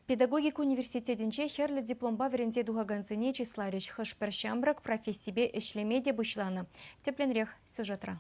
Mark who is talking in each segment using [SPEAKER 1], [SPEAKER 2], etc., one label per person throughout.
[SPEAKER 1] Педагогика университетӗнче хӗрлӗ дипломпа вӗренсе тухакансене чысларӗҫ. Хӑш-пӗр ҫамрӑк профессипе ӗҫлеме те пуҫланӑ. Тӗплӗнрех сюжетра.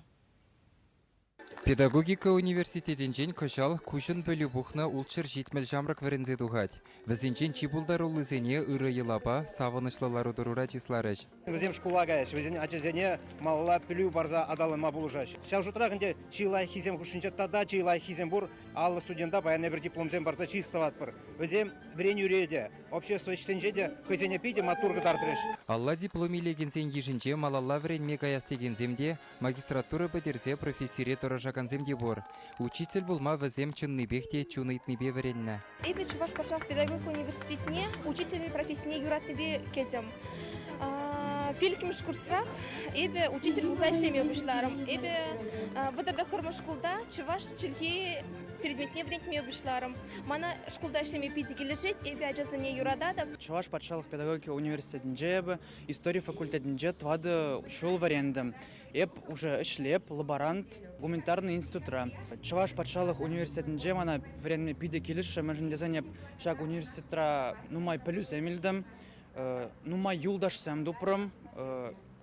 [SPEAKER 2] Педагогика университетӗнчен кӑҫал куҫӑн пӗлӳ пухнӑ 670 ҫамрӑк вӗренсе тухать. Вӗсенчен чи пултаруллисене ырӑ йӑлапа савӑнӑҫлӑ лару-тӑрура чысларӗҫ.
[SPEAKER 3] Вӗсем шкула каяҫҫӗ, вӗсен ачасене малалла пӗлӳ парса аталанма пулӑшаҫҫӗ. Ҫав шутрах ӗнтӗ чи лайӑххисем хушшинче тата чи лайӑххисем пур. 50 студента паян эпир дипломсем парса чыс тӑватпӑр. Вӗсем вӗренӳре те, общество ӗҫсенче те хӑйсене питӗ маттур кӑтартрӗҫ.
[SPEAKER 2] Алла диплом илекенсен йышӗнче малалла вӗренме каяс текенсем те, магистратура пӗтерсе профессире тӑрӑшакансем те пур. Учитель пулма вӗсем чӑннипех те чун ыйтнипе вӗреннӗ.
[SPEAKER 4] Эпӗ Чӑваш патшалӑх педагогика университетне учитель профессине юратнипе кӗтӗм. Пиллӗкмӗш курсрах эпӗ учитель пулса ӗҫлеме пуҫларӑм. Эпӗ 39-мӗш шкулта чӑваш чӗлхи предметне вӗрентме пуҫларӑм. Мана шкулта ӗҫлеме питӗ килӗшет, эпӗ ачасене юрататӑп.
[SPEAKER 5] Чӑваш патшалӑх педагогика университетӗнче эпӗ истори факультетӗнче тӑватӑ ҫул вӗрентӗм. Эп уже ӗҫлеп, лаборант, гуманитарный институтра. Чӑваш патшалӑх университетӗнче мана вӗренме питӗ килӗшрӗ, мӗншӗн тесен эп ҫак университетра нумай пӗлӳсем илтӗм, нумай юлташсем тупрӑм.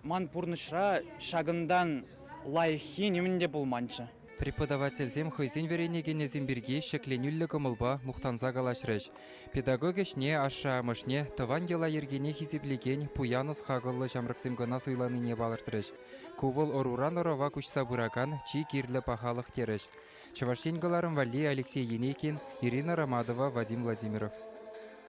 [SPEAKER 5] Ман пурнӑҫра ҫакӑнтан лайӑххи нимӗн те пулманччӗ.
[SPEAKER 2] Преподавательсем хӑйсен вӗренекенӗсем пирки ҫӗкленӳллӗ кӑмӑлпа мухтанса калаҫрӗҫ. Педагог ӗҫне ашшӗ-амӑшне тӑван йӑла-йӗркене хисеплекен пуян ӑс-хакӑллӑ ҫамрӑксем кӑна суйланине палӑртрӗҫ. Ку вӑл ӑруран ӑрӑва куҫса пыракан чи кирлӗ пахалӑх терӗҫ. Чӑваш Ен кӑларӑм валли Алексей Енейкин, Ирина Ромадова, Вадим Владимиров.